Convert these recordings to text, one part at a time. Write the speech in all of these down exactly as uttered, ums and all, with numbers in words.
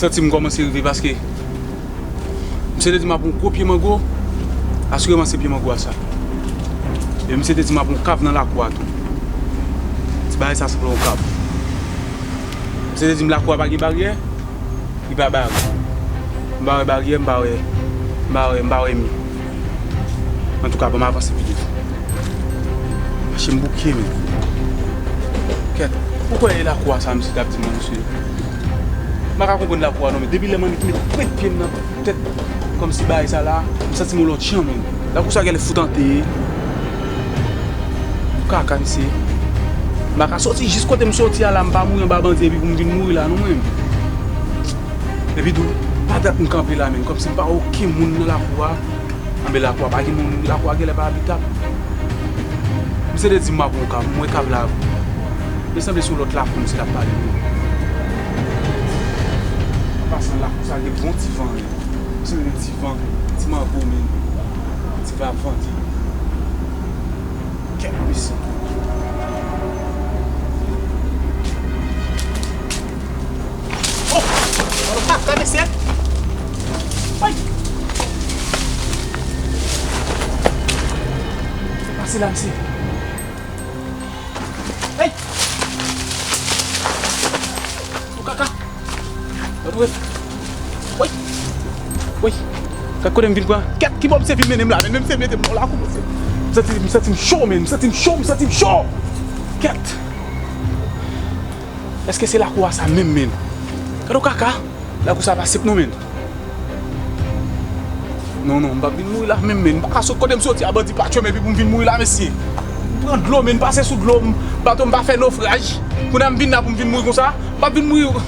Santi m kòmanse rive paske misye te di m ap yon gwo pye mango, asireman se pye mango a sa. E misye te di m ap yon kav nan lakou a tou. Ti bagay sa sanble yon kav. Misye te di m lakou a pa gen baryè, li pa bare. M pa wè baryè, m pa wè, m pa wè, m pa wè mi. Antouka, ban m avanse pi devan. Mache m bouke, men. Kèt, poukò e lakou a sa misye t ap di m nan, mesye? M pa ka konprann lakou a non, men depi lè m annik met pwent pye m nan tèt, kòmsi bagay sa la, m santi m yon lòt jan, men. Lakou sa genlè fout ante ye. Kaka misye. M pa ka soti jis kote m soti a la, m pa mouri anba bandi epi pou m vin mouri la non, mwen. Epi tou, pa dat m kanpe la, men, kòmsi m pa wè okenn moun nan lakou a. Anben lakou a pa gen moun, lakou a genlè pa abitab. Misye te di m ap yon kav, m wè kav la vre. Men sanble se yon lòt lakou misye t ap pale wi. An pasan lakou sa gen bon ti van wi. Sanble gen ti van, ti mango menm. Ti van ap vante. Kèt mesye. Oh! Motherfucker, mesye! Woy! Sa pase la, mesye? Hey! Ou kaka! Gade wè! Woy! Woy! Gad kote m vin pran. Kèt, ki bò misye vin mennen m la, men, men misye mete m nan lakou, mesye. M santi, m santi m cho, men, m santi m cho, m santi m cho! Kèt! Èske se lakou a sa menm, men? Gade w kaka! Lakou sa pa senp non, men. Non, non, m p ap vin mouri la menm, men. M pa ka sot kote m soti a, bandi pa tchwe m epi pou m vin mouri la, mesye. M pran dlo, men, m pase sou dlo, m, bato m pa fè nofraj. Kounye a m vin la pou m vin mouri konsa. M p ap vin mouri.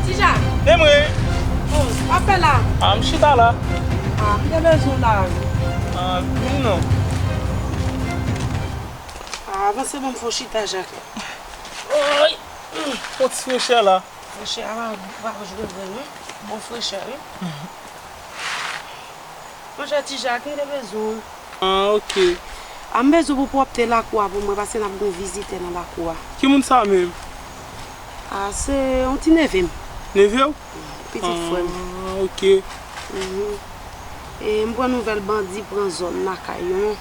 Tijak! E mwen? Oh, w ap fè la? Ah, m chita la. Ah, m te bezwen w la wi. Ah, vini non. Ah, avanse ban m fè w chita, Jak. Oy! Fon ti frechè la. Frechè a pa, pa jwe vre non. Bon frechè wi. Monchè Tijak, m te bezwen w. Ah, ok. Ah, m bezwen pou pwòpte lakou a pou mwen, paske n ap gen yon vizitè nan lakou a. Ki moun sa menm? Ah, se yon ti neve m. Neve w? Pitit frè m. Ah, ok. Mhm. E m pran nouvèl bandi pran zòn lakay yo non.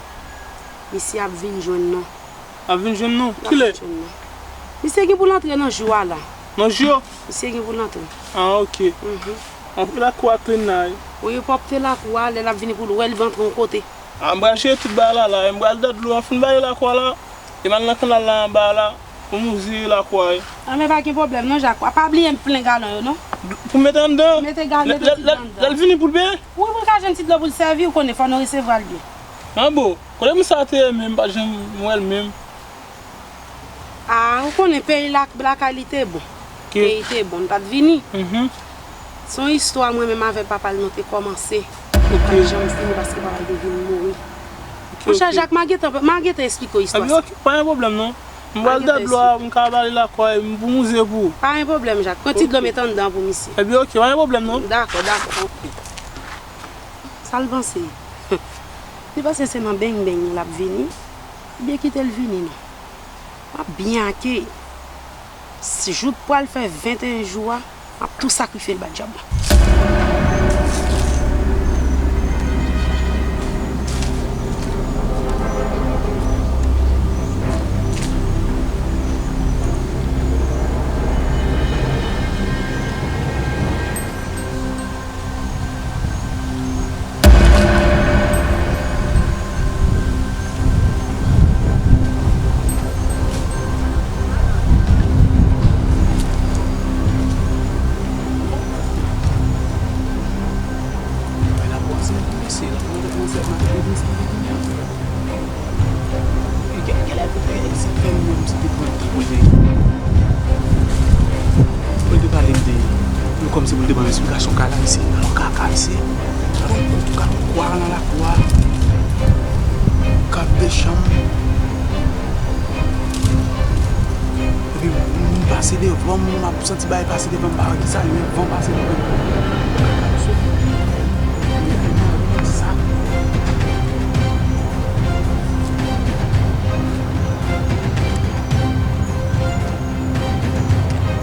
Misye ap vin jwenn nou. Ap vin jwenn nou? Kilè? Misye gen pou l antre nan jou a la. Nan jou? Misye gen pou l antre. Ah, ok. Mhm. Anfè lakou a clean la wi. Wi, pwòpte lakou a, lè l ap vini pou l wè, l va antre yon kote. Ah, m pral jere tout bagay la la, m pral dat dlo an, fin bale lakou a la, e m al nan kanal la anba a la, pou m zi lakou a wi. Ah, men pa gen pwoblèm non, Jak. Pa bliye plen galon yo non. Pou m mete anndan? Mete galon, mete ti dlo anndan. Lè l vini pou l benyen? Wi, pou l ka jwenn ti dlo pou l sèvi, ou konnen, fò nou resevwa l byen. Ah bon? Kote moun sa te ye menm, m pa t janm wè l menm. Ah, ou konnen peyi la, lakay li te bon. Peyi te bon, m pa t vini. Mhm. Se yon istwa mwen menm avèk papa l nou te kòmanse. Ok. Pa t janm fini paske papa l te vin mouri. Ok, monchè Jak, m a gentan, m a gentan esplike w istwa sa. Ebyen, ok, pa gen pwoblèm non. M pral dat dlo a, m ka bale lakou a, m pou mouze pou ou. Pa gen pwoblèm, Jak. Pran ti dlo, ok, mete anndan pou misye. Ebyen, ok, pa gen pwoblèm non. Dakò, dakò. Ok. Sa l panse? Li panse se nan beng beng l ap vini? Ebyen kite l vini non. M ap byen akeyi l. Si jouk pral fè venteyen jou a, m ap tou sakrifye l ba dyab la. Mwen la pwazè, mesye, la pwazè, pwazè, mwen te vin sa kounye a. E gen, gen lè, e, se fè m menm, se te pran tan mwen. Pou l te pale m de, nou kòmsi pou l te ban m esplikasyon kay la, mesye. Gad yon kaka, mesye. Gad yon kou, gad yon kwa nan lakou a. Gad de chanm. Epi, m pase Se devan m, m ap santi bagay pase devan m, m pa wè kisa, men van pase devan m. M ap sot. Sa.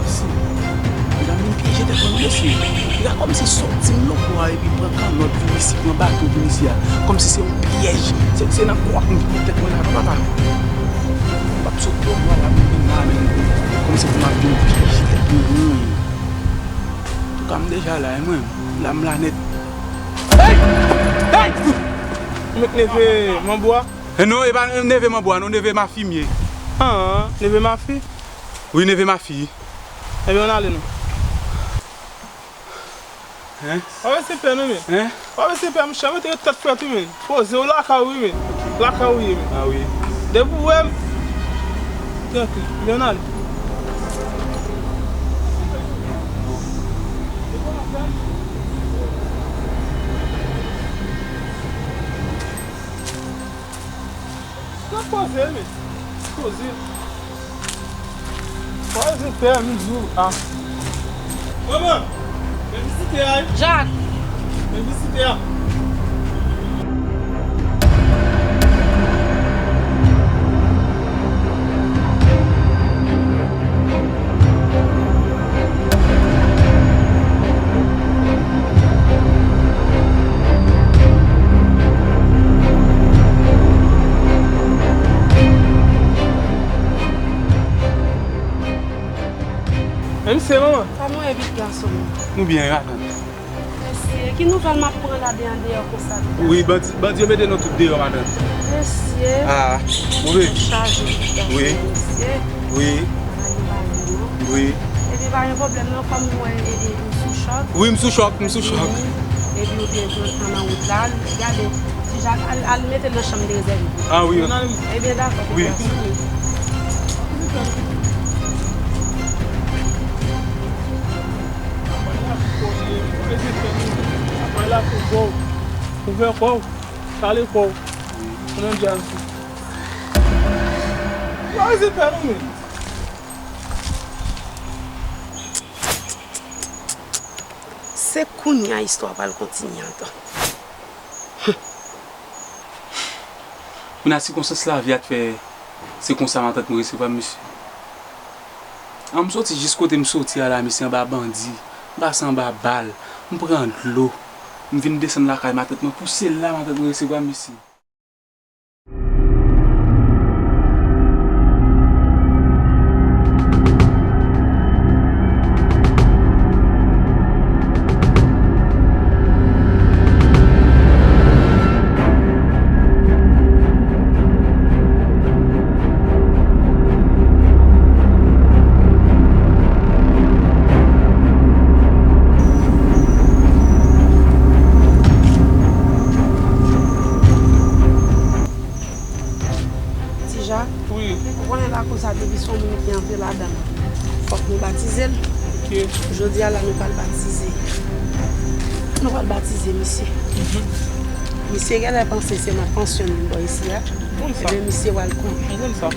Mesye, medam, vin pyeje tèt mwen, mesye. Piga kòmsi sòti m nan pò a epi pran kannòt vin isi, pran bato vin isi a. Kòmsi se yon pyèj. Se, se nan kwak m kite tèt mwen la, papa. M ap sot bò a la, m vin la menm. Kòmsi pou m ap vin pyeje tèt mwen. Antouka, m deja la, e mwen. La, m la nèt. Hey! Hey! Ou met neve manbo a? E non, e pa neve manbo a, non, neve mafi m ye. Ah, neve mafi? Wi, neve mafi. Ebyen, ann ale non. Hein? Pa vin se pè non, men. Hein? Pa vin se pè, monchè, mete tèt frèt wi, men. Poze w lakay ou wi, men. Lakay ou ye, men. Ah wi. Depi w wè m, trankil. Ebyen, ann ale. Nan poze, men. Poze. Poze, pè, m di w, a. Manman, men vizitè a, wi. Jak. Men vizitè a. Men misye, manman. Kòman w ye, pitit gason m? Nou byen, wi, matant. Mesye, ki nouvèl m ap pran la de andeyò konsa? Wi, bandi, bandi yo mete nou tout deyò, matant. Mesye. Ah, move. Tèt chaje, pitit gason m, mesye. Wi. Bagay yo pa bon, non. Wi. Epi pa gen pwoblèm, non, kòm m wè, e, e, ou sou chòk. Wi, m sou chòk, m sou chòk. Epi ou te pran nan wout la, gade, Ti Jak, al, al mete l nan chanm de rezève pou ou. Ah wi. Ebyen, dakò, wi. Ouvè kò w, kale kò w. Wi. Nan djaz. Wi. Se kounye a istwa a pral kontinye ankò. Kounye a, sikonstans lavi a t fè se konsa matant mwen resevwa m, mesye. An, m soti jis kote m soti a la, mesye, anba bandi, m pase anba bal, m pran dlo, m vin desann lakay matant mwen, pou se la matant mwen resevwa m, mesye. Ti Jak, wi. Ou konnen lakou sa depi se yon moun ki antre ladan l, fòk nou batize l. Ok. Jodi a la nou pral batize. Nou pral batize misye. Mhm. Misye genlè panse se nan pansyon li bò isi a. Konn sa. Ebyen misye pral konnen. M konn sa.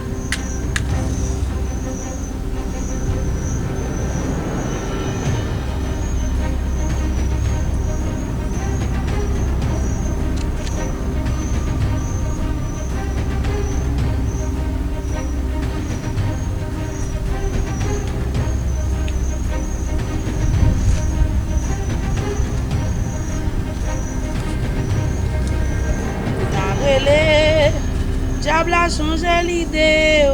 N ap rele, dyab la chanje lide, o,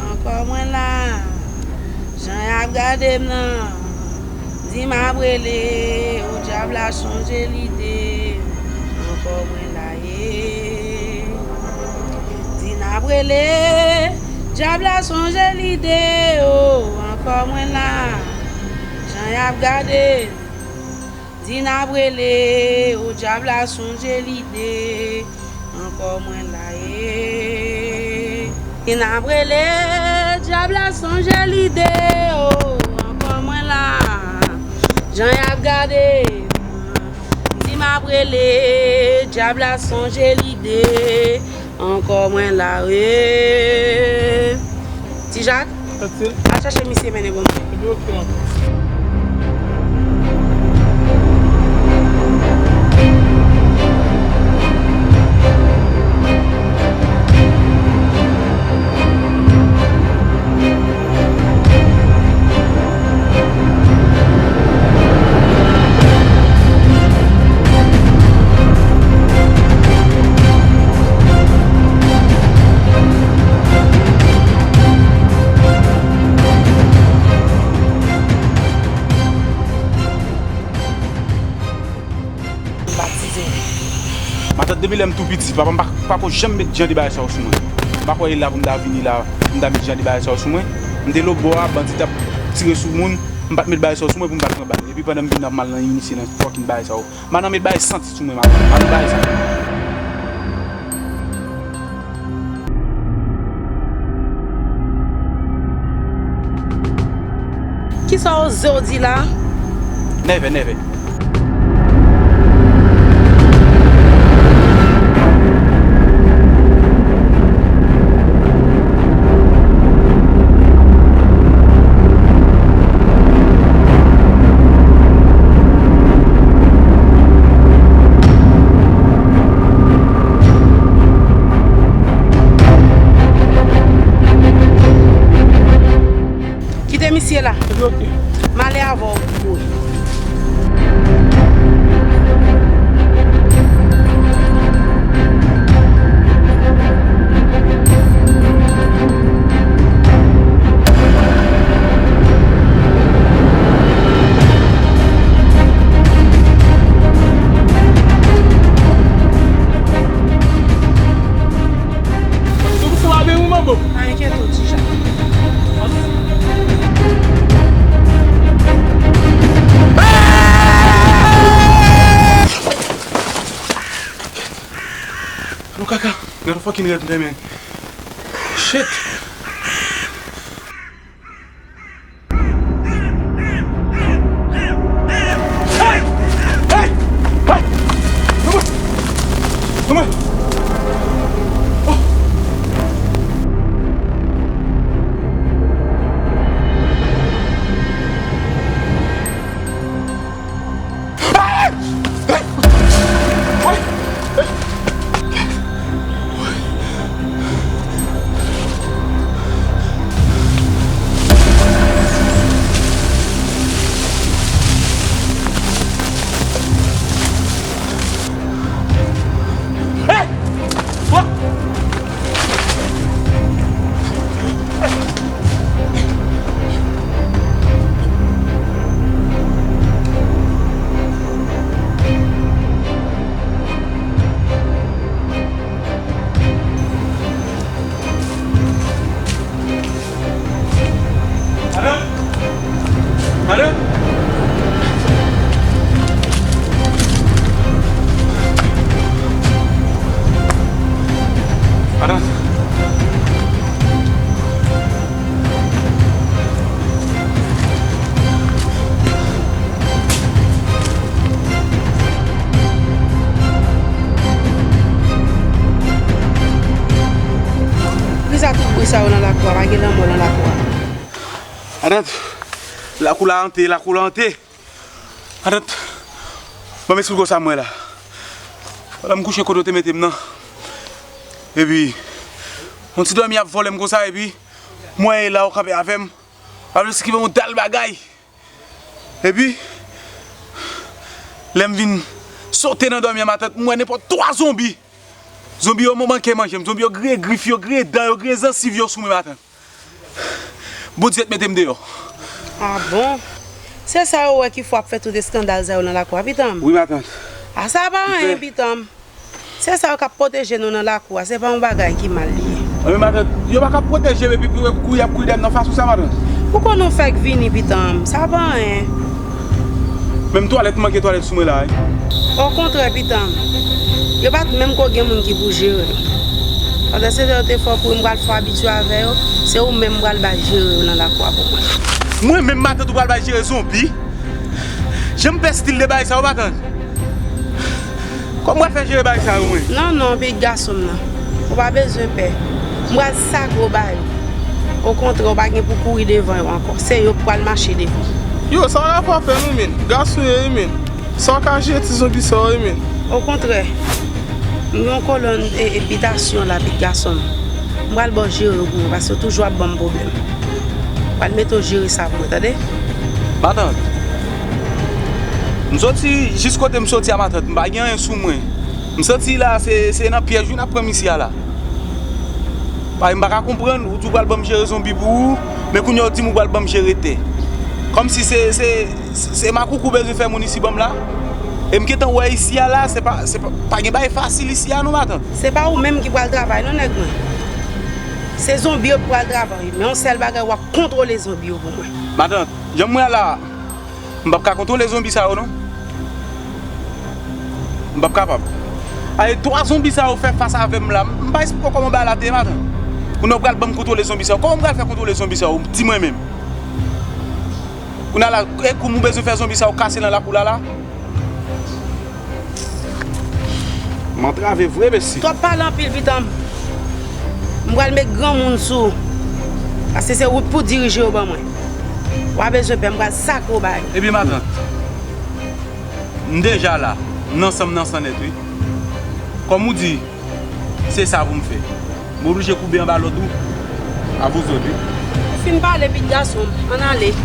ankò mwen la. Jan y ap gade m nan, di m ap rele, o, dyab la chanje lide, ankò mwen la ye. Di n ap rele, dyab la chanje lide, o, ankò mwen la. Jan y ap gade m, di n ap rele, o, dyab la chanje lide, ankò mwen la ye. Di n ap rele, dyab la chanje lide, o, ankò mwen la. Jan y ap gade m, di m ap rele, dyab la chanje lide, ankò mwen la ye. Ti Jak, Al chèche misye mennen ban mwen. Matant, depi lè m tou piti, papa m pa, pa ko janm met jan de bagay sa yo sou mwen. M pa kwè e la pou m ta vini la, pou m ta met jan de bagay sa yo sou mwen. M te lòtbò a, bandi t ap tire sou moun, m pa t met bagay sa yo sou mwen pou m pa t pran bal. Epi pandan m vin ap mal nan inisye nan fucking bagay sa yo. M pa nan met bagay santi sou mwen, matant. M pa met bagay santi. Kisa w oze w di la? Nève, nève. Kite misye la. Epi oke. M ale avè w pou kouri. Ou pou fè w a men ou, manbo? Pa enkyete w, Ti Jak. Alo kaka, gade yon fucking rèd, man. Shit. Hey! Hey! Hey! Anmwe! Anmwe! Oh! Madan! Madan! Madan! Poukisa tout bri sa yo nan lakou a? Pa gen lanmò nan lakou a. Matant, lakou la ante, lakou la ante. Matant, ban m esplike w sa m wè la. Pandan m kouche kote w te mete m nan. Epi, yon ti dòmi ap vòlè m konsa, epi, m wè e la w kanpe avè m. Ap eskivè yon dal bagay. Epi, lè m vin sote nan dòmi an, matant, m wè nenpòt twa zonbi. Zonbi yo manke manje m. Zonbi yo griye grif yo, griye dan yo, griye zansiv yo sou mwen, matant. Bondye t mete m deyò. A bon? Se sa yo wè ki fè w ap fè tout eskandal sa yo nan lakou a, pitanm? Wi, matant. A, sa pa anyen, pitanm. Se sa yo k ap pwoteje nou nan lakou a, se pa yon bagay ki mal li ye. Anben, matant, yo pa ka pwoteje m epi pou yo kouri ap kouri dèyè m nan fason sa, matant. Ou konn ou fèk vini, pitanm, sa pa anyen. Menm twalèt, m manke twalèt sou mwen la, wi. Okontrè, pitanm, yo pa t menm ko gen moun ki pou jere nou. Pandan se tan yo te fè w kouri, m pral fè w abitye avè yo, se ou menm m pral bay jere yo nan lakou a pou mwen. Mwen menm, matant, ou pral bay jere zonbi? Jan m pè stil de bagay sa yo, matant. Kòman m pral fè jere bagay sa yo, mwen? Non, non, pitit gason m nan. Ou pa bezwen pè. M pral sake w ba yo. Okontrè, ou pa gen pou kouri devan yo ankò. Se yo k pral mache devan. Yo, sa w la frape nou, men. Gason yo, wi, men. Sa w ka jere ti zonbi sa yo, wi, men. Okontrè, m gen yon kolonn e, e bitasyon la, pitit gason m. M pral ba w jere yo pou mwen, paske w toujou ap ban m pwoblèm. M pral mete w jere sa pou mwen, tande? Matant, m soti, jis kote m soti a, matant, m pa gen anyen sou mwen. M santi la, se, se nan pyèj wi n ap pran m isi a la. Paske m pa ka konprann, ou di w pral ban m jere zonbi pou ou, men kounye a w di m ou pral ban m jere tè. Kòmsi se, se, se, se makoukou bezwen fè moun isi ban m la. E m gentan wè isi a la, se pa, se pa, pa gen bagay fasil isi a non, matant. Se pa ou menm ki pral travay non, nèg mwen. Se zonbi yo k pral travay, men yon sèl bagay, w ap kontwole zonbi yo pou mwen. Matant, jan m wè a la, m p ap ka kontwole zonbi sa yo non. M p ap kapab. Ay, twa zonbi sa yo fè fas avè m la. M pa esplike w kòman bagay la te ye, matant. Kounye a w pral ban m kontwole zonbi sa yo. Kòman m pral fè kontwole zonbi sa yo? Di mwen menm. Kounye a la, e koum ou bezwen fè zonbi sa yo kase nan lakou la la? M antrave vre, mesye. Twòp pale anpil, pitit an m. M pral met granmoun sou ou. Paske se ou k pou dirije yo ban mwen. W a bezwen pè, m pral sakre w bagay. Ebyen, matant, m deja la. M nan san m nan san nèt, wi. Kòm ou di, se sa pou m fè. M oblije koube anba lòd ou. A vous autres, wi. Ou fin pale, pitit gason m. Ann ale.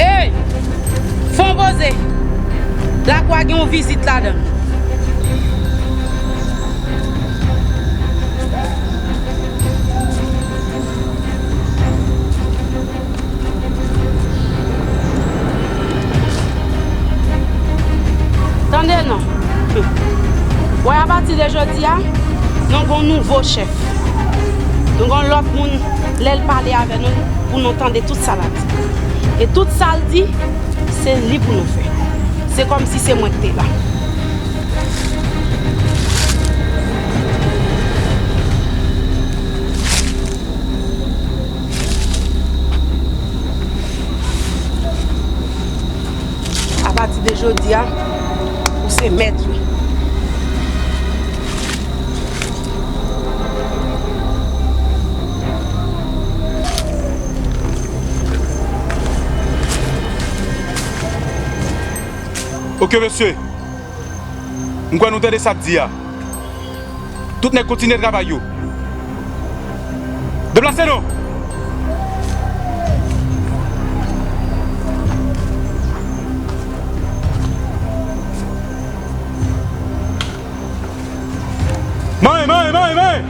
Ey! Fè yon poze. Lakou a gen yon vizit ladan l. Tande non. Wè, apati de jodi a, nou gon nouvo chèf. Nou gon lòt moun, lè l pale avè nou, pou nou tande tout sa l ap di. E tout sa l di, se li pou nou fè. Se kòmsi se mwen k te la. Apati de jodi a, ou se mèt yo. Oke, mesye. M kwè nou tande sa k di a. Tout nèg kontinye travay yo. Deplase nou! Manye, manye, manye, manye!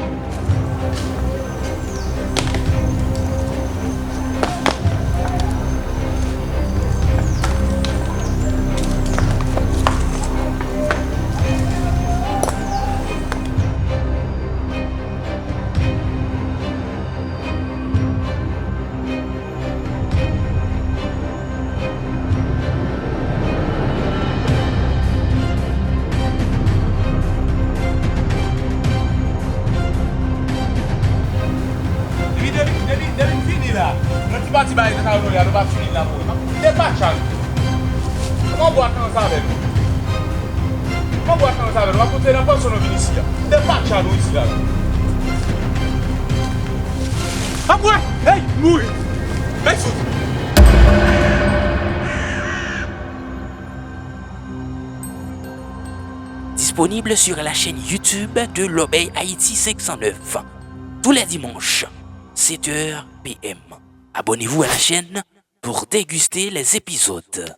Depi, depi, depi, depi m fini la, nan ti pati bagay sa yo nou ye a, nou pa fini la pou mwen. Depatcha nou. Kòman bwa kanz avè nou? Kòman bwa kanz avè nou? W ap konte nan pòsyon nou vin isi a. Depatcha nou isi a. Ap wè! Hey! Mouri! Hey, fout! disponible sur la chaîne YouTube de Lobey Haïti cinq cent neuf, tous les dimanches, sept heures P M. Abonnez-vous à la chaîne pour déguster les épisodes.